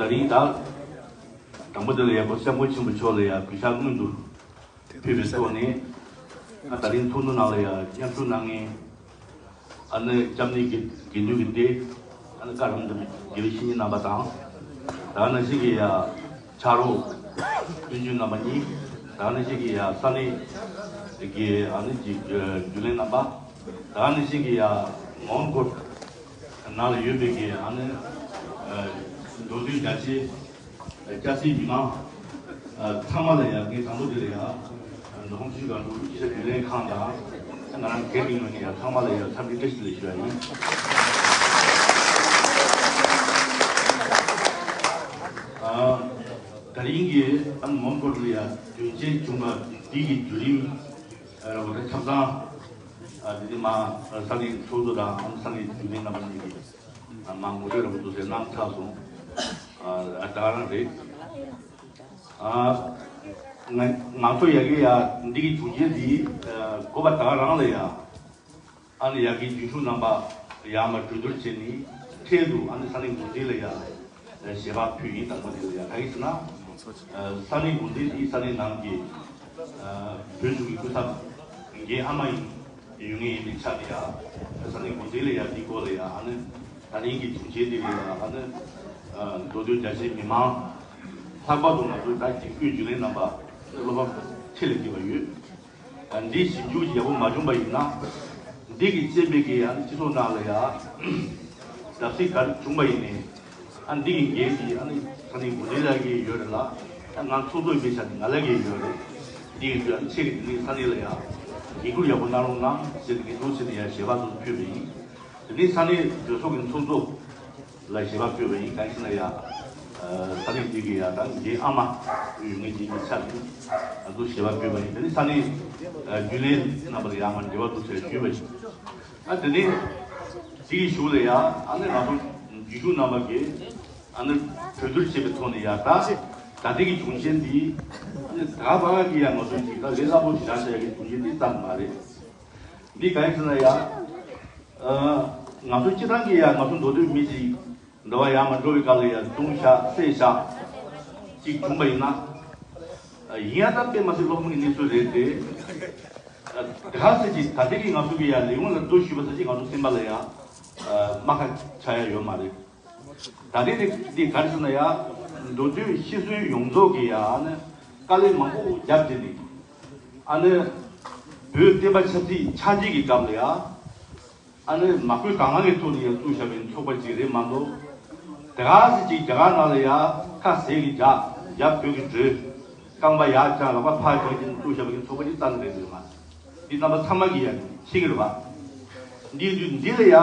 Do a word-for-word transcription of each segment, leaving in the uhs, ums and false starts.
ད་རིང་ད་དང་པོ་དེ་ལ་ཡ་གོང་ས་སྐྱབས་མགོན་ཆེན་པོ་མཆོག་ལ་ཡ་གུས་ཕྱག་སྔོན་དུ་ཕུལ་བའི་ཐོག་ནས། ད་རིང་ཚོགས་འདུ་ནང་ལ་ཡ་མཉམ་ཞུགས་གནང་མཁན་ཨ་ནི་སྐྱབས་གནས་དགེ་དགེ་འདུན་གྱི་སྡེ། ཨ་ནི་བཀའ་དྲིན་དང་དགེ་བའི་བཤེས་གཉེན་རྣམ་པ་དང་། ད་ནང་བཞིན་གྱི་ཡ་ཕྱག་རོགས་དཔོན་བརྒྱུད་རྣམ་པ་གཉིས། ད་ནང་བཞིན་གྱི་ཡ་ས་གནས་ཀྱི་ཨ་ནི་ཀྱི་རྒྱུན་ལས་རྣམ་པ། ད་ནང་བཞིན་གྱི་ཡ་མོན་གྷོ་ནང་ལ་ཡོད་པའི་གི་ཨ་ནི་འགྲོ་དོན་རྒྱ་ཆེ། སྐྱ་སེར་མི་མང་ཚང་མ་ལ་ཡ་ངས་དང་པོ་དེ་ལ་ཡ་མདོ་ཁམས་ཆུ་སྒང་དྲུག་སྤྱི་ཁྱབ་རྒྱུན་ལས་ཁང་དང་ང་རང་སྒེར་གྱི་ངོས་ནས་ཡ་ཚང་མ་ལ་ཡ་འཚམས་འདྲི་བཀྲ་ཤིས་བདེ་ལེགས་ཞུ་ཡ་ཡིན། ད་རིང་གི་ཨ་ནི་མོན་གྷོ་ལ་ཡ་དོན་རྐྱེན་བྱུང་བ་འདི་གི་བརྒྱུད་རིམ་ར་བ་ད་ཆ་ཚང་འདི་ནི་མ་ས་གནས་ཚོགས་གཙོ་དང་ཨ་ནི་ས་གནས་རྒྱུན་ལས་རྣམ་པ་གཉིས་ཀྱིས་མ་ངོ་སྤྲོད་ར་བ་འདུག་ཟེར་གནང་ཚར་སོང་། ད་ག་རང་རེད། ང་ང་ཚོ་ཡ་གི་ཡ་འདི་གི་བྱུང་རྐྱེན་འདི་གོ་བ་ད་ག་རང་ལ་ཡ་ཨ་ནི་ཡ་གི་རྒྱུན་ཞུགས་རྣམ་པ་ཡར་མར་གྲོས་བསྡུར་བྱས་ནས་འཕྲལ་དུ་ཨ་ནི་ས་གནས་འགོ་འཛིན་ལ་ཡ་ཞལ་པར་ཕུལ་ཡིན། དང་པོ་དེ་ལ་ཡ་ག་ཡིན་ཟེར་ན། ས་གནས་འགོ་འཛིན་འདི་ས་གནས་ནང་གི་བོད་གཞུང་གི་སྐུ་ཚབ་འགན་ཨ་མ་ཡིན། ཡོད་ངེས་ཡིན་པའི་ཆ་ནས་ཡང་ས་གནས་འགོ་འཛིན་ལ་ཡང་འདི་སྐོར་ལ་ཡང་ཨ་ནི་ད་རིང་གི་བྱུང་རྐྱེན་འདི་ལ་ཡང་ཨ་ནི་མདོ་སྟོད་རྒྱ་ཆེའི་མི་མང་ལྷག་པར་དུ་ང་ཚོའི་ད་གཅིག་སྐུའི་རྒྱུན་ལས་རྣམ་པ་བློ་ཕམ་ཆེ་ལ་སྐྱེས་པ་ཡོད། འདི་ཞིབ་འཇུག་ཡག་པོ་མ་བྱུང་པ་ཡིན་ན་འདི་གི་རྐྱེན་པས་ཀྱི་ཨ་ནི་སྤྱི་ཚོགས་ནང་ལ་ཡང་བརྡབ་གསིག་ག་རེ་བྱུང་པ་ཡིན་ནའི། ཨ་འདི་གི་འགན་འདི་ཨ་ནི་ས་གནས་འགོ་འཛིན་ལགས་ཀྱི་ཡོད་རེད་ལ། ཨ་ང་ཚོགས་གཙོ་ཡིན་པའི་ཆ་ནས་ང་ལགས་ཀྱི་ཡོད་རེད། འདི་ཡིན་དུས་ཨ་ནི་ཁྱེད་ཀྱིས་འདི་ནས་ས་གནས་ལ་ཡ་འགན་ཁུར་ཡག་པོ་གནང་རོགས་གནང་ཟེར་ནས་འདུག་ཟེར་ནས་ཡ་ཞལ་པར་ཚོ་ཕུལ་བ་ཡིན། དེ་ནས་ས་གནས་གྲོས་ཚོགས་ཀྱི་ཚོགས་གཙོ་ལ་ཞལ་པར་ཕུལ་བ་ཡིན། གང་ཡིན་ཟེར་ན་ཡ་ས་གནས་འདི་གི་ཡ་ད་འགན་ཨ་མ་ཡོད་ངེས་ཀྱི་ཆ་ནས་ང་ཚོ་ཞལ་པར་ཕུལ་བ་ཡིན། དེ་ནས་ས་གནས་རྒྱུན་ལས་རྣམ་པ་ལ་ཡ་ང་འབྲེལ་བ་འདུག་ཟེར་ཞུས་པ་ཡིན། ཨ་དེ་ནས་དེ་གི་གཞུག་ལ་ཡ་ཨ་ནི་ང་ཚོ་རྒྱུན་ཞུགས་རྣམ་པ་གིས་ཨ་ནི་གྲོས་བསྡུར་བྱས་པའི་ཐོག་ནས་ཡ་ད་ད་ལྟའི་གི་བྱུང་རྐྱེན་འདི་ཨ་ནི་ད་བར་གི་ཡ་ང་ཚོ་གི་ད་ལས་སླ་པོ་ཞིག་ཆགས་ཡ་གི་བྱུང་རྐྱེན་འདི་ཙམ་མ་རེད། འདི་གང་ཡིན་ཟེར་ན་ཡ་ཨ་ང་ཚོ་སྤྱིར་བཏང་གི་ཡ་ང་ཚོ་མདོ་སྟོད་མི་ཞིག་འགྲོ་བ་ཡར་མར་འགྲོ་བའི་སྐབས་ལ་ཡ་ལྟུང་བཤགས་བསད་བཤགས་ཅིག་བྱུང་པ་ཡིན་ན། ཡིན་ཡ་ད་དཔེ་མ་སྲིད་ལྷག་མོ་གི་གནས་ཚུལ་རེད་དེ། དེ་ག་ཟེར་གྱི་ད་ལྟའི་གི་ང་ཚོ་གི་ཡ་ལས་ཁུངས་ལ་རྡོ་གཞུས་པ་ཟེར་གྱི་ང་ཚོ་སེམས་པ་ལ་ཡ་རྨ་ཁ་ཆགས་ཡ་ཡོད་མ་རེད། ད་ལྟའི་དེ་འདི་ག་རེ་ཟེར་ན་ཡ་མདོ་སྟོད་ཤི་གསོན་ཡོངས་རྫོགས་གི་ཡ་ནི་དཀའ་ལས་མང་པོ་བརྒྱབ་བྱས་ནས་ཨ་ནི་བོད་བསྟན་པ་ཆབ་སྲིད་ཆགས་འཇིག་གི་སྐབས་ལ་ཡ། ཨ་ནི་མ་བསྐུལ་གང་གང་གི་ཐོག་ནས་ཡང་བཙུགས་བཞག་པའི་ཚོགས་པ་ཅིག་རེད་མ་གཏོགས། དེ་ག་ཟེ་ཅིག་རྒྱ་གར་ནང་ལ་ཡ་ཁ་ཟས་ཀྱི་རྒྱག་རྒྱབ་བོད་ཀྱི་འགྲོས། རྐང་པ་ཡར་བརྐྱངས་ལག་པ་ཕར་བརྐྱངས་ཀྱི་བཙུགས་བཞག་པའི་ཚོགས་པ་ཅིག་རྩ་ནས་རེད་འདུག་ང་། འདི་རྣམ་པ་ཚང་མ་གིས་ཡང་ཤེས་ཀྱི་རེད་པ། འདི་འདི་འདི་ལ་ཡ་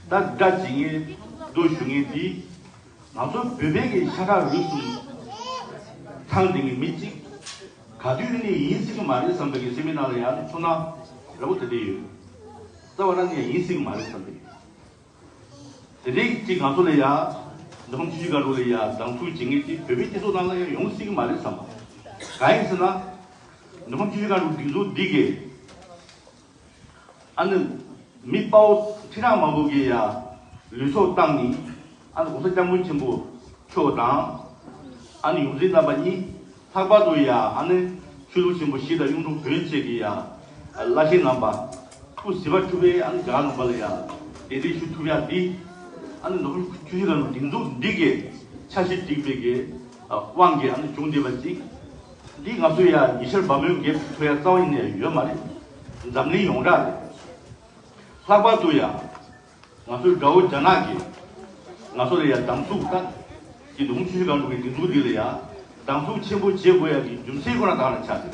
ད་དགྲ་བྱེད་མཁན་རྡོ་གཞུ་མཁན་འདི། ང་ཚོ་བོད་པའི་གི་ཤ་ཁྲག་རུས་གསུམ་ཚང་བསྡད་མཁན་མི་གཅིག་ག་དུས་ནས་ཡིན་སྲིད་ཀྱི་མ་རེད་བསམ་པའི་གི་སེམས་ནང་ལ་ཡང་ཚོར་སྣང་ར་བོ་དེ་འདྲ་ཡོད། རྩ་བ་རང་ནས་ཡིན་སྲིད་ཀྱི་མ་རེད་བསམ་པའི། དེ་འདྲའི་གཅིག་ང་ཚོ་ལ་ཡ་མདོ་ཁམས་ཆུ་བཞི་སྒང་དྲུག་ལ་ཡ་སྡང་ཟུག་བྱེད་མཁན་གཅིག་བོད་པའི་སྤྱི་ཚོགས་ནང་ལ་ཡང་ཡོང་སྲིད་ཀྱི་མ་རེད་བསམ་པ། གང་ཡིན་ཟེར་ན། མདོ་ཁམས་ཆུ་བཞི་སྒང་དྲུག་སྒྲིག་འཛུགས་འདི་གས། ཨ་ནི། མི་དཔའ་བོ་ཁྲི་ཕྲག་མང་པོ་གིས་ཡ། ལུས་སྲོག་བཏང་ནི། ཨ་ནི་༸གོང་ས་༸སྐྱབས་མགོན་ཆེན་པོ་མཆོག་དང་། ཨ་ནི་ཡོངས་འཛིན་རྣམ་པ་གཉིས། ལྷག་པར་དུ་ཡ་ཨ་ནི། ཆོས་ལུགས་ཆེན་པོ་བཞི་དང་གཡུང་དྲུང་བོན་བཅས་ཀྱི་ཡ། བླ་ཆེན་རྣམ་པ། སྐུ་བྱེ་བ་ཕྲུགས་པའི་ཨ་ནི་རྒྱ་གར་ལུང་པ་ལ་ཡ། གདན་འདྲེན་ཞུ་ཐུབ་ཡ་འདི། ཨ་ནི་མདོ་ཁམས་ཆུ་བཞི་སྒང་དྲུག་སྒྲིག་འཛུགས་འདི་གས་འཆར་གཞི་བསྒྲིགས་པའི་གི། དབང་གིས་ཨ་ནི་བྱུང་བསྡད་པ་ཅིག་འདི་ང་ཚོ་ཡ་ཉི་ཤར་བ་མོའི་འགེབས་ཐུབ་ཡ་རྩ་བ་ཉིད་ནས་ཡོད་མ་རེད། འཛམ་གླིང་ཡོངས་གྲགས་རེད། ལྷག་པར་དུ་ཡ། ང་ཚོའི་དགྲ་བོ་རྒྱ་ནག་གིས་ང་ཚོ་ལ་ཡ་སྡང་ཟུག་ད་ཀྱི་མདོ་ཁམས་ཆུ་བཞི་སྒང་དྲུག་གི་སྒྲིག་འཛུགས་འདི་ལ་ཡ་སྡང་ཟུག་ཆེན་པོ་བྱེད་དགོས་ཡ་གི་རྒྱུ་མཚན་ཁོ་ན་ད་ལ་ཆགས་ཏེ།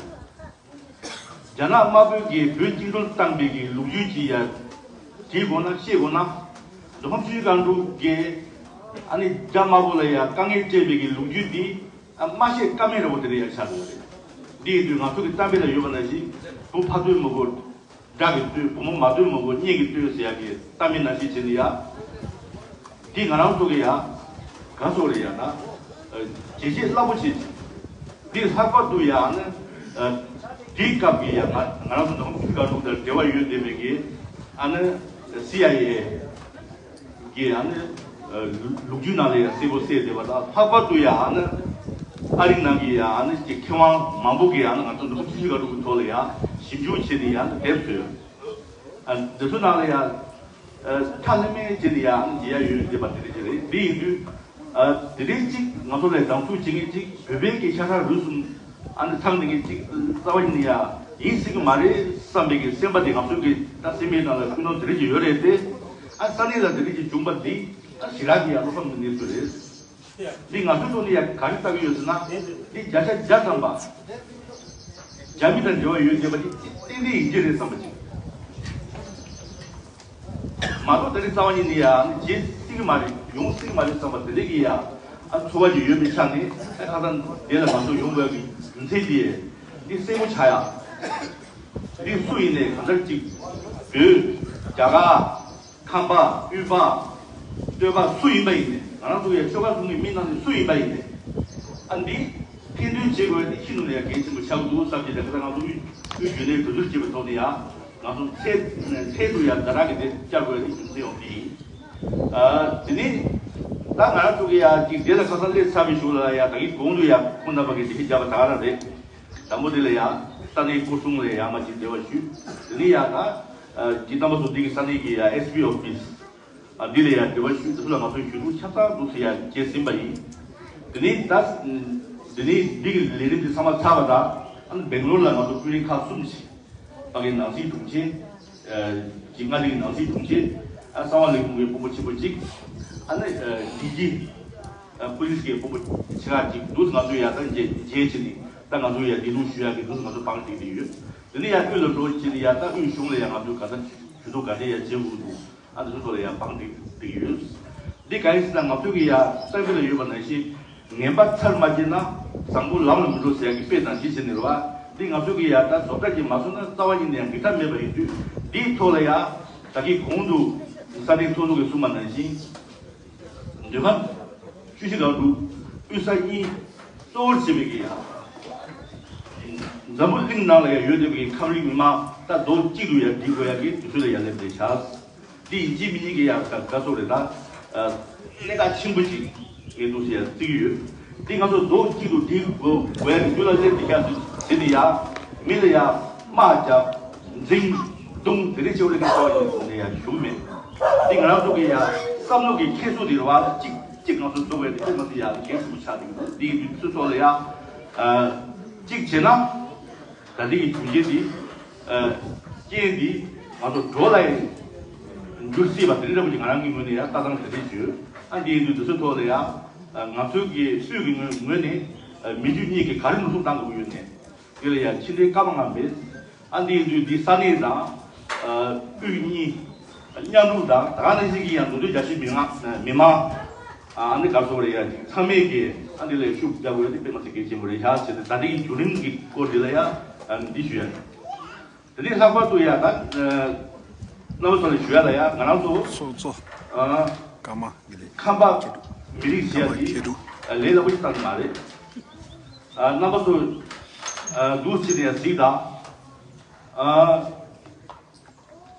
རྒྱ་ནག་དམར་པོས་ཀྱི་བོད་བཅིངས་འགྲོལ་བཏང་པའི་གི་ལོ་རྒྱུས་ཀྱི་ཡ་བྲིས་དགོས་ན་ཤེས་དགོས་ན། མདོ་ཁམས་ཆུ་བཞི་སྒང་དྲུག་གི་ཨ་ནི་རྒྱ་དམར་པོ་ལ་ཡ་དཀའ་ངལ་སྤྲད་པའི་གི་ལོ་རྒྱུས་འདི་ཨ་མ་ཤེས་ཀ་མེད་ར་བོ་དེ་འདྲ་ཡ་ཆགས་འདུག་རེད། འདི་ཡིན་དུས་ང་ཚོ་གི་གཏམ་དཔེ་ལ་ཡོད་པ་ནང་བཞིན་བུ་ཕ་ཚོའི་མོ་གོ། དགྲ་གིས་བཏུལ། བུ་མོ་མ་བཏུལ་མོ་གོ་གཉེན་གྱིས་བཏུལ་ཟེར་ཡ་གི་གཏམ་དཔེ་ནང་བཞིན་བྱས་ནས་ཡ། འདི་ང་རང་ཚོ་གི་ཡ། ག་སོགས་རེད་ཡ་ན། བྱས་རྗེས་རླབས་པོ་ཆེ་ཅིག་འདི་ལྷག་པར་དུ་ཡ་ནི། དེའི་སྐབས་ཀྱི་ཡ་ང་ང་རང་ཚོ་དང་ཕུ་ག་ལུག་དང་འབྲེལ་བ་ཡོད་བསྡད་པའི་གི། ཨ་ནི། སི་ཨའི་ཨེ། གི་ཨ་ནི། ལུགས་རྒྱུན་ནང་ལ་ཡང་གསལ་པོ་གསལ་བསྡད་པ་དང་། ལྷག་པར་དུ་ཡང་ཨ་ནི་ཨ་རིའི་ནང་གི་ཡང་ཨ་ནི་ཀྱི་མཁས་དབང་མང་པོ་གིས་ཡང་ཨ་ནི་ང་ཚོ་འབྲུག་པ་ཆུ་བཞི་སྒང་དྲུག་གི་ཐོག་ལ་ཡང་ཞིབ་འཇུག་བྱས་ནས་ཡང་ཨ་ནི་དེབ་བཟོས། ཨ་འདི་ཚོ་ནང་ལ་ཡང་ཨ་ཁྲ་ལྷམ་མེ་བྱས་ནས་ཡང་ཨ་ནི་མཇལ་ཡ་ཡོད་བསྡད་པ་དེ་འདྲ་ཅིག་རེད། འདི་ཡིན་དུས་ཨ་དེ་རིང་གཅིག་ང་ཚོ་ལ་དམ་ཚིག་བྱེད་མཁན་གཅིག་བོད་པའི་གི་ཤ་ཁྲག་རུས་གསུམ་ཨ་ནི་ཚང་བསྡད་མཁན་གཅིག་རྩ་བ་ཉིད་ནས་ཡང་ཡིན་སྲིད་ཀྱི་མ་རེད་བསམ་པའི་གི་སེམས་པ་དེ་ང་ཚོའི་གི་ད་སེམས་པའི་ནང་ལ་ཀུན་སློང་དེ་འདྲ་ཅིག་ཡོད་རེད་དེ། ཨ་ས་གནས་ལ་དེ་འདྲ་ཅིག་བྱུང་པ་འདི་ཨ་ཞེ་དྲག་གི་ཡང་བློ་ཕམ་གྱི་གནས་ཚུལ་རེད། འདི་ང་ཚོའི་ཐོག་ནས་ཡང་ག་རེ་ལྟ་གི་ཡོད་ཟེར་ན། འདི་བརྒྱ་ཆ་བརྒྱ་ཐམ་པ་རྒྱ་མི་དང་འབྲེལ་བ་ཡོད་བསྡད་པ་འདི་ཏན་ཏན་ཡིན་གྱི་རེད་བསམ་པ་ཅིག་མ་གཏོགས་དེ་རིང་རྩ་བ་ཉིད་ནས་ཡང་བརྗེད་སྲིད་ཀྱི་མ་རེད། ཡོང་སྲིད་ཀྱི་མ་རེད་བསམ་པ་དེ་འདྲ་གི་ཡང་ཨ་ཚོར་བ་ཅིག་ཡོད་པའི་ཆ་ནས། ཨ་ཁ་སང་དེ་ལ་ང་ཚོ་ཡོང་དགོས་ཀྱི་རྒྱུ་མཚན་འདི་འདི་གསལ་པོ་ཆགས་ཡ། འདི་སུ་ཡིན་ནའི་གང་ལྟར་ཅིག་བོད། རྒྱ་གར། ཁམས་པ། དབུས་པ། སྟོད་པ་སུ་ཡིན་པ་ཡིན་ནའི། ང་རང་ཚོ་ཡ་ཆོལ་ཁ་གསུམ་གྱི་མི་རྣམས་ནས་སུ་ཡིན་པ་ཡིན་ནའི། ཨ་འདི་ཐེར་འདོན་བྱེད་དགོས་ཡ་འདི་ཤིན་ཏུ་ནས་ཡ་གལ་ཆེན་པོ་ཆགས་ཀྱི་འདུག་བསམ་གྱི། ད་ག་ད་ང་ཚོ་དབུས་དབུས་རྒྱུན་ལས་གྲོས་བསྡུར་བྱེད་པའི་ཐོག་ནས་ཡ་ང་ཚོ་ཚད་ཚད་དུ་ཡ་ཛ་དྲག་གི་དེ་བཅར་དགོས་ཡ་འདི་རྒྱུ་མཚན་ཡོད་འདི་ཡིན། ཨ་དེ་ནས་ད་ང་རང་ཚོ་གི་ཡ་ཅིག་དེ་ལ་ཁ་སང་སླེབས་ཚར་བའི་གཞུག་ལ་ཡ་ད་གིན་གོང་དུ་ཡ་ཁོང་རྣམ་པ་གིས་འགྲེལ་བཤད་བརྒྱབ་པ་ད་ག་རང་རེད། དང་པོ་དེ་ལ་ཡང་ས་གནས་སྐོར་སྲུང་ལ་ཡང་མ་ཅིག་འབྲེལ་བ་ཞུས། དེ་ནས་ཡང་ད་ཨ་ཅིག་རྣམ་པ་ཚོ་འདི་གི་ས་གནས་ཀྱི་ཡང་ཨེས་པི་ཨོ་ཕི་སི་ཨ་འདི་ལ་ཡང་འབྲེལ་བ་ཞུས། དེ་ཚོ་ལ་ང་ཚོས་ཞུ་གཏུག་ཆ་ཚང་འདུག་སེ་ཡང་བྱས་ཟིན་པ་ཡིན། དེ་ནས་ད་དེ་ནས་འདི་གི་ལས་རིམ་འདི་ཚང་མ་ཚར་བ་དང་། ཨ་ནི་སྦེང་ལོར་ལ་ང་ཚོ་ཀུན་རིག་ཁག་གསུམ་ཞིག་ཕ་གི་ནང་སྲིད་དྲུང་ཆེ། ཨ་ཅིག་མངའ་སྡེ་གི་ནང་སྲིད་དྲུང་ཆེ། ཨ་གསང་བ་ལས་ཁུངས་ཀྱི་དཔོན་པོ་ཆེན་པོ་གཅིག་ཨ་ནི་ཨ་ཌི་ཇི། ཨ་པུ་ལིས་ཀྱི་དཔོན་པོ་ཆེ་ཁག་ཅིག་འདུག་ང་ཚོས་ཡར་ད་མཇལ་མཇལ་བྱས་ནས། ད་ང་ཚོ་ཡར་བདེ་སྡུག་ཞུ་ཡག་གི་འདུག་ང་ཚོ་པང་སྒྲིག་བསྡད་ཡོད། དེ་ནས་ཡར་དབུས་ལ་འགྲོ་བྱས་ནས་ཡར་ད་དབུས་གཞུང་ལ་ཡང་ང་ཚོས་ག་ས་ཞུ་གཏུག་ག་འདྲ་ཡར་བྱེད་དགོས་འདུག་ཨ་འདི་ཚོ་ཐོག་ལ་ཡང་པང་སྒྲིག་བསྡད་ཡོད། འདི་གང་ཡིན་ཟེར་ན། ང་ཚོས་ཀྱི་ཡར་གསར་འགྱུར་ལ་ཡོད་པ་ནང་བཞིན་ངན་པ་ཚར་མ་བརྗེད་ན་བཟང་པོ་ལམ་ལ་མི་འགྲོ་ཟེར་ཡག་གི་དཔེ་དང་གཅིག་བྱས་ནས་རེད་བ། འདི་ང་ཚོས་ཀྱི་ཡར་ད་བཟོ་ལྟ་ཅིག་མ་བཟོ་ན་རྩ་བ་ཉིད་ནས་ཡང་འགྲིག་ཐབས་མེད་པ་ཡིན་དུས། འདིའི་ཐོག་ལ་ཡང་ད་གིན་གོང་དུ་ས་གནས་མཐོ་སློབ་ཀྱིས་གསུངས་པ་ནང་བཞིན། མདོ་ཁམས། ཆུ་བཞི་སྒང་དྲུག་དབུས་གསར་གཉིས་གཙོ་བོར་བྱས་པའི་གི་ཡ། འཛམ་བུ་གླིང་ནང་ལ་ཡང་ཡོད་བསྡད་པའི་ཁམས་རིགས་མི་མང་ད་རྡོག་གཅིག་ཏུ་ཡང་སྒྲིལ་དགོས་ཡ་གི་དུས་ཚོད་ལ་ཡང་སླེབས་བསྡད་ཤག་འདི་ཡིན་གཅིག་མིན་གཉིས་ཀྱི་ཡ་ག་ག་སོགས་རེད་ད། ཨ་གནད་འགག་ཆེན་པོ་ཞིག་ངས་འདུག་སེ་ཡ་བརྩི་གི་ཡོད། འདི་ང་ཚོ་རྡོག་གཅིག་ཏུ་སྒྲིལ་དགོས་དགོས་ཡ་གི་དུས་ལ་སླེབས་བསྡད་ཤག་ཟེར་ནས་ཡ། མི་ལ་ཡ་དམག་རྒྱབ། འཛིང་རྡུང་དེ་འདྲ་བྱེད་པ་རེད་ཀྱི་ཚོར་བ་ཡིན་ནས་ཡང་བྱུང་མེད། འདི་ང་རང་ཚོ་གི་ཡ་བསམ་བློ་གི་འཁྱེར་སོ་དེ་རེད་བ། གཅིག་གཅིག་ང་ཚོ་བཟོ་བའི་དེ་ང་ཚོ་ཡ་འགན་ཞུ་ཆགས་འདུག་འདི་ཡིན་དུས་ཚོ་ལ་ཡ། ཨ་གཅིག་བྱས་ན་ད་འདི་གི་གྲུབ་འབྲས་འདི། ཨ་རྐྱེན་འདི་ང་ཚོ་འགྲོ་ལ་ཡང་འགྱུར་སྲིད་པ་དེ་འདྲ་པོ་ཅིག་ང་རང་གི་ངོས་ནས་ཡ་ལྟ་སྟངས་དེ་འདྲ་ཞུ། ཨ་འདི་ཡིན་དུས་འདི་ཚོའི་ཐོག་ལ་ཡ། ཨ་ང་ཚོའི་གི་སུས་ཀྱི་ངོས་ངོས་ནས་ཨ་མི་རྒྱུ་གཉིས་ཀྱི་ག་རེ་ནུས་ཤུགས་བཏང་དགོས་ཀྱི་ཡོད་ནས། དེ་ལ་ཡང་ཕྱི་འབྲེལ་སྐར་མ་ལྔ་མེད། ཨ་འདི་ཡིན་དུས་འདི་ས་གནས་དང་། ཨ་དབུས་གཉིས། མཉམ་རུབ་དང་། ད་ག་ནང་བཞིན་གྱི་ཡང་མདོ་སྟོད་རྒྱ་ཆེའི་མི་མང་མི་མང་། ཨ་ནི་ག་རེ་ཟེར་དགོས་རེད་ཡ། ཚང་མས་ཀྱི་ཨ་འདི་ལ་ཤུགས་རྒྱག་དགོས་ཡ་དེ་དཔེ་མ་སྲིད་གལ་ཆེན་པོ་རེད་ཤག་ཟེར་ཏེ། ད་ལྟའི་བརྒྱུད་རིམ་གྱི་སྐོར་འདི་ལ་ཡ་ཨ་འདི་ཞུ་ཡ་རེད། དེ་ནས་ལྷག་པར་དུ་ཡ་ད་ཨ་རྣམ་པ་ཚོ་ལ་ཞུ་ཡ་ལ་ཡ། ང་རང་ཚོ་སོ་སོ་ཨ་ཀརྨ་གི་ལས་ཁམས་པ་མི་རིགས་ཟེར་ཡ་ཀརྨ་འདི་ཁེ་རུ་ཨ་ལས་སླ་པོ་ཞིག་བཏང་གི་མ་རེད། ཨ་རྣམ་པ་ཚོ་ཨ་འདུག་སེ་བྱས་ནས་གཟིགས་དང་། ཨ་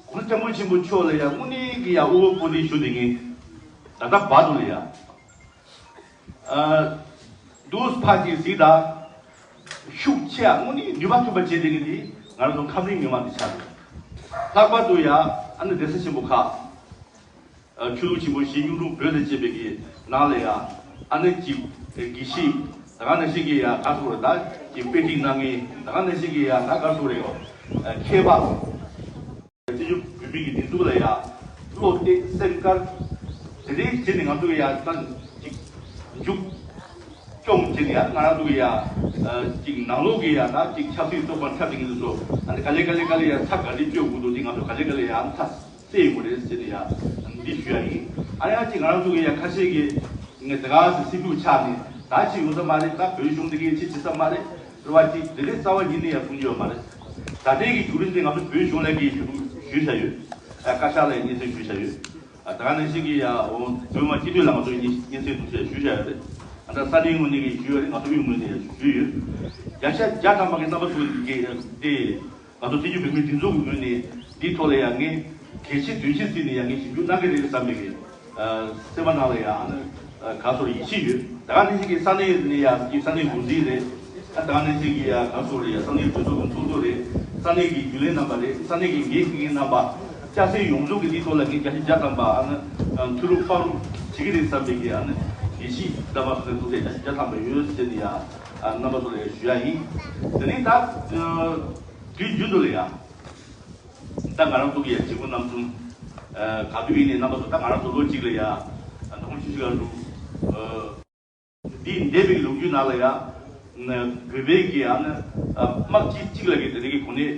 གོང་ས་སྐྱབས་མགོན་ཆེན་པོ་མཆོག་ལ་ཡ་དངོས་གནས་ཀྱི་ཡ་དབུ་འཕང་བསྟོད་ཞུ་བསྡད་མཁན། ད་ལྟ་བར་དུ་ལ་ཡ། ཨ་འདུག་སེ་ཕར་ཅིག་གཟིགས་དང་། ཤུགས་ཆེ་ཡ་དངོས་གནས་ནུས་པ་ཐོན་པ་བྱེད་བསྡད་མཁན་འདི་ང་རང་ཚོ་ཁམས་རིགས་མི་མང་འདི་ཆགས་འདུག་ལྷག་པར་དུ་ཡ་ཨ་ནི་གདན་ས་ཆེན་པོ་ཁག་ཨ་ཆོས་ལུགས་ཆེན་པོ་བཞི་གཉོམ་ཆུང་བོད་ཟེར་བྱས་པའི་གི་ནང་ལ་ཡ། ཨ་ནི་གཅིག་དགེ་བཤེས། ད་ག་ནང་བཞིན་གྱི་ཡ་ག་རེ་ཟེར་དགོས་རེད། ད་གཅིག་དཔེ་ཁྲིད་གནང་མཁན། ད་ག་ནང་བཞིན་གྱི་ཡ་ད་ག་རེ་ཟེར་དགོས་རེད། ཨ་མཁས་པ། བཙན་བྱོལ་བོད་མི་གི་སྒྲིག་འཛུགས་ལ་ཡ་བློ་གཏད་སེམས་དཀར། དེ་འདྲའི་བྱས་ནས་ང་ཚོ་གི་ཡ་ད་གཅིག་མཇུག་སྐྱོང་བྱས་ནས་ཡ། ང་རང་ཚོ་གི་ཡ་ཨ་གཅིག་ནང་ལོགས་ཀྱི་ཡ་ད་གཅིག་ཆབ་སྲིད་ཚོགས་པ་འཁྲབ་བསྡད་མཁན་ཚོ། ཨ་ནི་ག་ལེ་ག་ལེ་ག་ལེ་ཡ་ཚ་ག་ལེ་གཅོད་དགོས་འདུག་ཅིག་ང་ཚོ་ག་ལེ་ག་ལེ་ཡ་ཚ་སེ་ཡོང་གི་རེད་ཟེར་ནས་ཡ་འདི་ཞུ་ཡ་ཡིན། ཨ་ཡ་གཅིག་ང་རང་ཚོ་གི་ཡ་ཁ་ཤས་ཀྱིས་ངས་དེ་ག་སེ་སེམས་ཤུགས་ཆག་ནས་ད་ཅིག་ཡོང་ས་མ་རེད། ད་བོད་གཞུང་འདི་གས་ཅིག་བྱེད་ས་མ་རེད། རེད་བ། ཅིག་དེ་འདྲའི་རྩ་བ་ཉིད་ནས་ཡ་གསུང་རྒྱུ་ཡོད་མ་རེད། ད་ལྟའི་གི་བརྒྱུད་རིམ་དེ་ང་ཚོ་བོད་གཞུང་ལ་གི་ཞུ་ཞུས་བཞག་ཡོད། ཨ་བཀའ་ཤག་ལ་ཡ་སྙན་སེང་ཞུས་བཞག་ཡོད། ཨ་ད་ག་ནང་བཞིན་གྱི་ཡ་འོ་བོད་མི་མང་སྤྱི་འཐུས་ལ་ང་ཚོ་སྙན་སེང་འདུག་ཟེར་ཞུས་བཞག་ཡོད་རེད། ཨ་ད་ས་གནས་ངོས་ནས་གི་ཞུས་ཡོད་རེད། ང་ཚོ་དབུས་ངོས་ནས་ཡ་ཞུས་ཡོད། བརྒྱ་ཆ་བརྒྱ་ཐམ་པ་གི་རྣམ་པ་ཚོ་གི་དེ་ང་ཚོ་བཙན་བྱོལ་བོད་མིའི་སྒྲིག་འཛུགས་ཀྱི་ངོས་ནས་འདིའི་ཐོག་ལ་ཡ་ངས་གལ་ཆེ་དོན་ཆེ་བརྩིས་ནས་ཡ་ངས་ཞིབ་འཇུག་གནང་གི་རེད་བསམ་པའི་གི་ སེམས་པ་ནང་ལ་ཡང་ཨ་ནི་ག་སོར་ཡིད་ཆེས་ཡོད། ད་ག་ནང་བཞིན་གྱི་ས་གནས་ནས་ཡང་ཀྱི་ས་གནས་འགོ་འཛིན་རེད། ད་ག་ནང་བཞིན་གྱི་ཡང་ག་སོར་ཡང་ས་གནས་གྲོས་ཚོགས་ཀྱི་ཚོགས་གཙོ་རེད། ས་གནས་ཀྱི་རྒྱུན་ལས་རྣམ་པ་རེད། ས་གནས་ཀྱི་འགན་འཁྱེར་མཁན་རྣམ་པ། སྐྱ་སེར་ཡོངས་རྫོགས་ཀྱི་འདི་ཐོག་ལ་ངས་བརྒྱ་ཆ་བརྒྱ་ཐམ་པ་ཨ་ནི་མཐུན་རུབ་དཔང་རུབ་བྱེད་ཀྱི་རེད་བསམ་པའི་གི་ཨ་ནི་ཡིད་ཆེས་ལྡན་པ་སོགས་ཐུགས་སེམས་བརྒྱ་ཆ་བརྒྱ་ཐམ་པ་ཡོད་ཟེར་ནས་ཡང་རྣམ་པ་ཚོ་ལ་ཡང་ཞུ་ཡ་ཡིན། དེ་ནས་ད་དུས་རྒྱུན་དུ་ལ་ཡང་ད་ང་རང་ཚོ་གི་ཡང་བྱེད་སྒོ་རྣམ་གསུམ་ག་དུས་ཡིན་ནའི་རྣམ་པ་ཚོ་ད་ང་རང་ཚོ་ལོ་གཅིག་ལ་ཡང་ནང་ཆུ་ཞིག་ག་འགྲོ། འདི་འདས་པའི་ལོ་རྒྱུས་ནང་ལ་ཡང་བོད་པའི་གི་ཡང་ནི་དམག་སྤྱི་གཅིག་ལ་གི་དེ་རིགས་ཀྱི་གོ་གནས་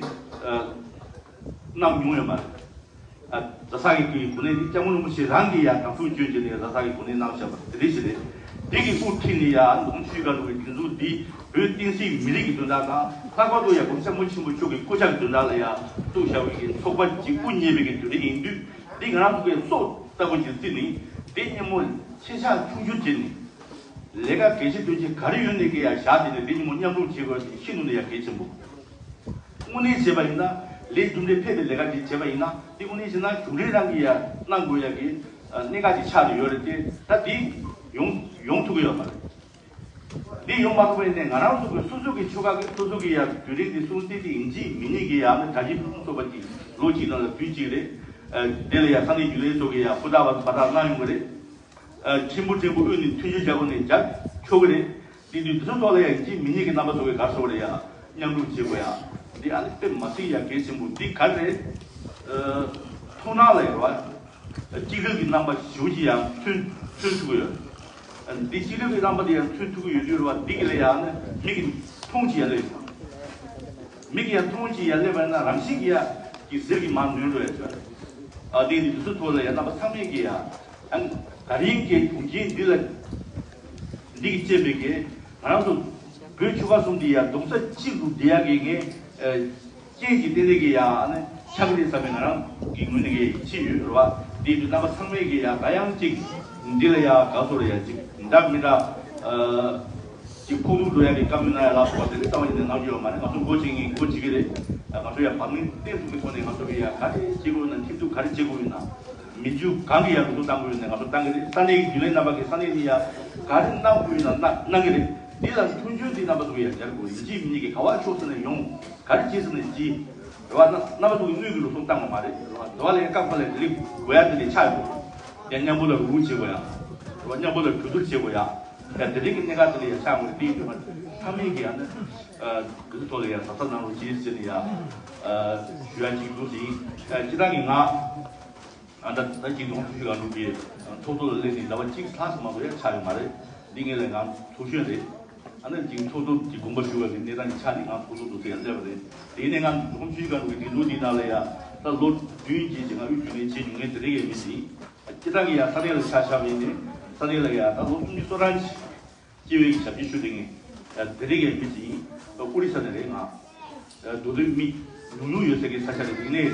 གནང་མྱོང་ཡོད་མ་རེད། རྫ་ས་གི་གི་གོ་གནས་འདི་སྐྱབས་མགོན་རིན་པོ་ཆེ་རང་གིས་ཡང་དམ་ཕུགས་སྐྱོན་བྱས་ནས་རྫ་ས་གི་གོ་གནས་གནང་བཞག་པ་དེ་རིགས་ཤིག་རེད། འདི་གི་དབུ་ཁྲིད་ནས་ཡང་ནང་ཆུ་ག་ལུགས་ཀྱི་དེ་ཚོ་འདི་བོད་བསྟན་སྲིད་མི་རིགས་ཀྱི་དོན་དག་དང་ལྷག་པར་དུ་ཡང་༸གོང་ས་༸སྐྱབས་མགོན་ཆེན་པོ་མཆོག་གི་སྐུ་ཕྱྭ་གི་དོན་དག་ལ་ཡང་གཏུགས་བཞག་པའི་གི་ཚོགས་པ་གཅིག་དབུ་བརྙེས་པའི་གི་དུས་རིགས་ཡིན་དུས་འདི་ང་རང་ཚོ་གི་སྲོག་ལྟ་བུ་ཅིག་བརྩིས་ནས་འདི་སྙན་མོ་ཆེ་ཆ་ཆུང་ཆུང་བྱས་ནས། ལས་ཀ་གལ་ཆེ་དོན་ཆེ་ག་རེ་ཡོད་ནས་ཀྱི་ཡ་བཞག་དེ་ནས་འདི་ཉིན་མོ་མཉམ་རུབ་བྱེད་དགོས་དེ་ཤིན་ཏུ་ནས་ཡ་གལ་ཆེན་པོ། དངོས་གནས་བྱས་པ་ཡིན་ན་ལས་རྒྱུ་འབྲས་ཕན་པའི་ལས་ཀ་ཅིག་བྱས་པ་ཡིན་ན་དེ་དངོས་གནས་བྱས་ན་གཞུང་འབྲེལ་རང་གི་ཡ་གནང་དགོས་ཡ་གི་གནད་འགག་ཅིག་ཆགས་ཏེ་ཡོད་རེད་དེ་ད་དེ་ཡོང་ཡོང་ཐུབ་ཀྱི་ཡོད་མ་རེད། འདི་ཡོང་མ་ཐུབ་པ་ཡིན་ནའི་ང་རང་ཚོ་གི་སོ་སོ་གི་ཆོལ་ཁ་གི་སོ་སོ་གི་ཡ་དུས་རིང་འདི་སྲུང་བརྩི་དེ་ཡིན་གཅིག་མིན་གཉིས་ཀྱི་ཡ་ནི་གྲ་སྒྲིག་ཚོགས་པ་ཅིག་ལོ་གཅིག་ནང་ལ་དུས་གཅིག་རེད། དེ་ལ་ཡ་ས་གནས་རྒྱུན་ལས་ཚོ་གི་ཡ་ཧུར་ཐག་པ་ཐག་གནང་ཡོང་གི་རེད། ཆེན་པོ་ཕྲན་བུ་དབུས་ནས་མཐུན་འགྱུར་བྱ་དགོས་ནས་བྱ་ཆོག་གི་རེད། དེ་དུས་དེ་ཚོ་ཐོག་ལ་ཡང་གཅིག་མི་གཉིས་ཀྱི་རྣམ་པ་ཚོ་གི་གར་སོང་རེད་ཡ་མཉམ་རུབ་བྱེད་དགོས་ཡ། འདི་ཨ་ནི་དཔེ་མ་སྲིད་ཡ་གལ་ཆེན་པོ་འདི་ག་རེ་རེད། མཐོང་སྣང་ལ་ཡོད་བ། གཅིག་སྒྲིལ་གྱི་རྣམ་པ་ཞེ་པོ་ཅིག་ཡང་མཚོན་མཚོན་ཐུབ་ཀྱི་ཡོད། འདི་གཅིག་སྒྲིལ་གྱི་རྣམ་པ་འདི་ཡང་མཚོན་ཐུབ་ཀྱི་ཡོད་དུས་རེད་བ་འདི་གི་ལ་ཡང་ནི་མིག་གིས་མཐོང་ཅིག་ཡ་ལས་ཡོད། མིག་གིས་ཡང་མཐོང་ཅིག་ཡ་ལས་བ་ན་རང་བཞིན་གྱིས་ཡ་གི་ཟིལ་གྱིས་མར་ནོན་འགྲོ་ཡ་ཆོད། ཨ་འདི་འདི་དུས་ཚོད་ཐོག་ལ་ཡ་རྣམ་པ་ཚང་མས་ཀྱི་ཡ། ཨ་ནི་ད་རིང་གི་གྲོང་ཁྱེར་འདི་ལ་འདི་གི་བཅས་པའི་གི་ང་རང་ཚོ་བོད་ཆོལ་ཁ་གསུམ་འདི་ཡ་གདུང་ས་གཅིག་ཏུ་བསྡད་ཡ་གི་ངས་རྐྱེན་གྱིས་བརྟེན་ནས་ཀྱི་ཡ་ཨ་ནི་ཆགས་ཀྱི་རེད་བསམ་པའི་ང་རང་གི་ངོས་ནས་ཀྱི་ཡིད་ཆེས་ཡོད་རེད་བ། འདི་འདི་རྣམ་པ་ཚང་མས་ཀྱི་ཡ་ག་ཡང་གཅིག་འདི་ལ་ཡ་ག་སོ་རེད་ཡ་གཅིག་འདྲ་མི་འདྲ་གཅིག་ཕོག་ཐུག་འགྲོ་ཡ་གི་བཀའ་མོལ་གནང་ཡ་ལ་སོགས་པ་དེ་འདྲ་རྩ་བ་ཉིད་ནས་གནང་རྒྱུ་ཡོད་མ་རེད། ང་ཚོ་འགོ་བྱེད་མཁན་འགོ་བྱེད་ཀྱི་རེད། ང་ཚོ་ཡ་བག་མེད་བརྟན་ཐུབ་ཀྱི་ཐོག་ནས་ང་ཚོ་གི་ཡ་ག་རེ་བྱེད་དགོས་ཡོད་ན་མཐུན་འདུག་ག་རེ་བྱེད་དགོས་ཡོད་ན། མི་རྒྱུ་གང་གི་ཡང་འགྲོ་སོང་བཏང་དགོས་ཡོད་ན་ང་ཚོ་བཏང་གི་རེད། ས་གནས་ཀྱི་རྒྱུན་ལས་རྣམ་པ་གིས་ས་གནས་ནས་ཡ་ག་རེ་གནང་དགོས་ཡོད་ན་གནང་གནང་གི་རེད། འདི་ལ་མཐུན་སྦྱོར་འདི་རྣམ་པ་ཚོ་གིས་ཡ་སྦྱར་དགོས་རེད། ཡིན་གཅིག་མིན་གཉིས་ཀྱི་ག་བ་ཕྱོགས་ས་ནས་ཡོང་ག་རེ་བྱེད་ས་ནས་བྱེད་རེད་བ། ན་རྣམ་པ་ཚོ་གིས་དངུལ་གྱི་འགྲོ་སོང་བཏང་བ་མ་རེད་རེད་བ། དེ་བ་ལ་ཡ་བཀག་ཁ་ལ་རེ་ལི་དགོས་ཡ་དེ་ལས་ཆགས་ཡོད་རེད། ཡ་མཉམ་པོ་ལ་རུ་བྱེད་དགོས་ཡ་རེད་བ། མཉམ་པོ་ལ་གྲོས་བསྡུར་བྱེད་དགོས་ཡ། ཡ་དེ་རིང་གི་གནད་འགག་དེ་ལ་ཡ་ཆགས་དགོས་རེད། དེ་ཡིན་དུས་ཚང་མས་ཀྱི་ཡ་ནི་འདི་ཚོ་ཐོག་ལ་ཡ་གཟབ་གཟབ་གནང་རོགས་གྱིས་ཟེར་ནས་ཡ་ཞུ་ཡ་གཅིག་འདུག་ཟིན། སྤྱིར་བཏང་གི་ང་། ཨ་ད་ད་ཅིག་ནང་ཆུ་ཞིག་ག་འགྲོ་གི་ཚོགས་གཙོ་ལ་སླེབས་ནས་ཟླ་བ་གཅིག་ལྷག་ཙམ་མ་གཏོགས་ཡ་ཆགས་ཡོད་མ་རེད། འདི་ངེད་ལ་ང་ཚོགས་གཞོན་རེད། ཨ་ནི་ཅིག་ཚོགས་གཙོ་གི་དགོངས་པ་ཞུ་བ་གི་གནས་སྟངས་ཀྱི་ཆ་ནས་ང་ཚོགས་གཙོ་འདུག་ཟེར་ཡ་སླེབས་པ་རེད། དེ་ནས་ང་ནང་ཆུ་ཞིག་ག་འགྲོ་གི་དེ་འདུག་འདི་ནང་ལ་ཡ་ད་ལོ་བདུན་གྱི་ཅིག་ང་དབུས་རྒྱུན་ལས་བྱེད་མྱོང་མཁན་དེ་རིགས་ཡ་མི་ཞིག་ཡིན། སྤྱིར་བཏང་གི་ཡ་ས་གནས་ལ་ཆ་བཞག་པ་ཡིན་ནའི་ས་གནས་ལ་ཡ་ད་ལོ་སུམ་ཅུ་སོ་གྲངས་ཅིག་སྤྱི་བའི་ཞབས་ཕྱི་ཞུ་དེ་ངས་དེ་རིང་གི་མི་ཅིག་ཡིན། ཨོ་རི་ས་ནས་རེད་ང་། མདོ་སྟོད་མི་ཉུང་ཉུང་ཡོད་ས་གི་ས་ཆ་རེད། དེ་ནས་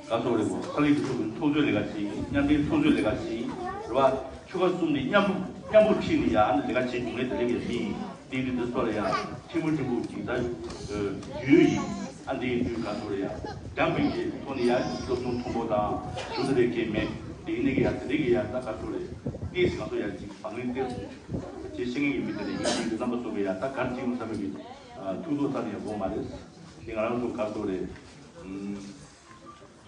ག་སོག་རེད་གོ། ས་གནས་ཀྱི་ཚོགས་པའི་ཚོགས་གཙོའི་ལས་ཀ་བྱེད་ཡིན། མཉམ་འབྲེལ་ཚོགས་གཙོའི་ལས་ཀ་བྱེད་ཡིན་རེད་བ། ཆོལ་ཁ་གསུམ་ནས་མཉམ་པོ་མཉམ་པོ་ཁྲིད་ནས་ཡ་ཨ་ནི་ལས་ཀ་བྱེད་མྱོང་མེད་དེ་རིང་གི་མི་ཡིན། དེ་དུས་དེ་ཚོ་ལ་ཡ་ཐེངས་མ་ཐེངས་པོ་ཅིག་ད་རྒྱུས་ཡིན། ཨ་འདི་ཡིན་དུས་ག་སོག་རེད་ཡ་འགྲམ་པའི་གི་ཐོག་ནས་ཡ་སློབ་སྦྱོང་མཐོན་པོ་དང་ཞུ་དེ་རེད་གི་མེད། དེ་ཡིན་ནས་གི་ཡ་དེ་རིང་གི་ཡ་ད་ག་སོག་རེད། ཏིས་ང་ཚོ་ཡ་ཅིག་བག་ལེན་ཏིས། ཅེས་བཤད་མཁན་གྱི་མི་དེ་ལ་ཡིན་གྱི་རྣམ་པ་ཚོ་གི་ཡ་ད་གར་ཅིག་ཡོང་བསམ་པའི་གི་ཐུགས་དོགས་རྩ་ནས་ཡོད་མ་རེད། འདི་ང་རང་ཚོ་གར་ཚོ་རེད།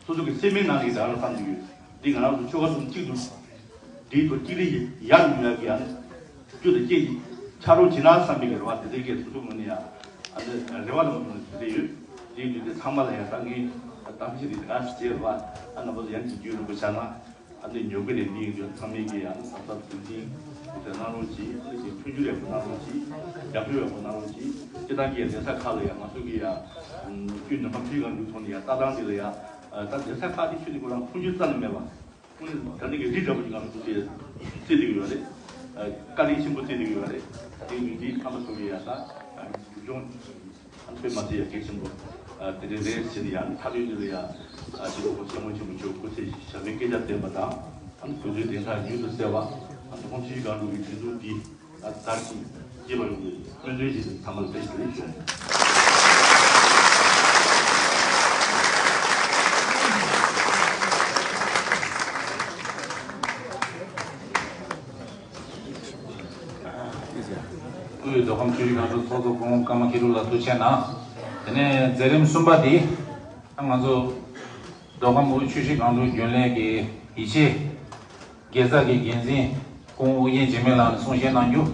སོ་སོ་གི་སེམས་པའི་ནང་ནས་ད་ག་རང་བསམ་གྱི་ཡོད། འདི་ང་རང་ཚོ་ཆོལ་ཁ་གསུམ་གཅིག་ཏུ་འདྲེས་ཐོག་གཅིག་ལས་ཡར་ཡོང་ཡ་གི་ཡ་རྒྱུ་དང་རྐྱེན་གྱི་ཆ་རོགས་བྱེད་ན་བསམ་པའི་གི་རེ་བ་དེ་འདྲའི་གི་སོ་སོ་ངོས་ནས་ཡ་ཨ་ནི་རེ་བ་དང་མ་བྱུང་ན་དེ་འདྲ་ཡོད། དེ་ཡིན་དུས་དེ་ཚང་མ་ལ་ཡ་ད་ངས་གཏམ་བཤད་འདི་ག་རེ་བྱས་རེད་བ། ཨ་རྣམ་པ་ཚོ་ཡང་ཅིག་རྒྱུས་ལོན་པ་བྱས་ན། ཨ་ནི་ཉོ་གི་རེད། འདི་ཡིན་དུས་ཚང་མས་ཀྱིས་ཨ་ནི་གཟབ་གཟབ་རྒྱུན་འཛིན་དེ་གནང་རོགས་གྱིས། ཨ་ནི་ཀྱི་མཐུན་འགྱུར་ཡག་པོ་གནང་རོགས་གྱིས། རྒྱབ་སྐྱོར་ཡག་པོ་གནང་རོགས་གྱིས། སྤྱིར་བཏང་གི་གདན་ས་ཁག་ལ་ཡང་ང་ཚོ་གི་ཡ་ཁྱོད་ནུས་པ་ཕུལ་གང་འདུག་ཐོག་ནས་ཡ་ལྟ་སྟངས་འདི་ལ་ཡ་ད་གདན་ས་ཁག་དེ་ཁྱོད་ནི་ཁོ་རང་མཐུན་འགྱུར་རྩ་ནས་མེད་པ། ཁོ་ནི་ད་ནི་གི་རི་འདྲ་པོ་ཅིག་ང་ཚོ་དེ་རྩེ་བསྡད་ཀྱི་ཡོད་རེད། བཀའ་དྲིན་ཆེན་པོ་རྩེ་བསྡད་ཀྱི་ཡོད་རེད། དེ་ཡིན་དུས་ཨ་མ་ཚོ་གི་ཡ་ད་སྒྲུབ་སྦྱོང་། ཨ་ནི་དཔེ་མ་ཚད་ཡ་གལ་ཆེན་པོ་དེ་འདྲ་རེད་ཟེར་ནས་ཡང་མཐའ་དོན་འདི་ལ་ཡ་སྤྱི་ཚོགས་སྐྱབས་མགོན་ཆེན་པོ་མཆོག་སྐུ་ཚེ་ཞབས་པད་བསྐལ་བརྒྱར་བརྟན་པ་དང་། ཨ་ནི་བོད་དོན་བདེན་མཐའ་མྱུར་དུ་གསལ་བ། ཨ་ནི་ཁོང་ཆུ་སྒང་དྲུག་གི་སྒྲིག་འཛུགས་འདི་དར་ཞིང་རྒྱས་པ་ཡོང་བའི་སྨོན་འདུན་ཞུ། ཚང་མ་ལ་བཀྲ་ཤིས་བདེ་ལེགས་ཞུ། དབུས་མདོ་ཁམས་ཆུ་བཞི་སྒང་དྲུག་ཚོགས་གཙོ་སྐུ་ངོ་ཀརྨ་མཁས་གྲུབ་ལགས་ཐུགས་རྗེ་གནང་། དེ་ནས་མཛད་རིམ་གསུམ་པ་དེ་ད་ང་ཚོ་མདོ་ཁམས་དབུས་ཆུ་བཞི་སྒང་དྲུག་རྒྱུན་ལས་ཀྱི་ཡིད་ཆེས་དགེ་རྩ་གི་འགན་འཛིན་སྐུ་ངོ་ཨུ་རྒྱན་འཇིགས་མེད་ལགས་ནས་གསུང་བཤད་གནང་རྒྱུ།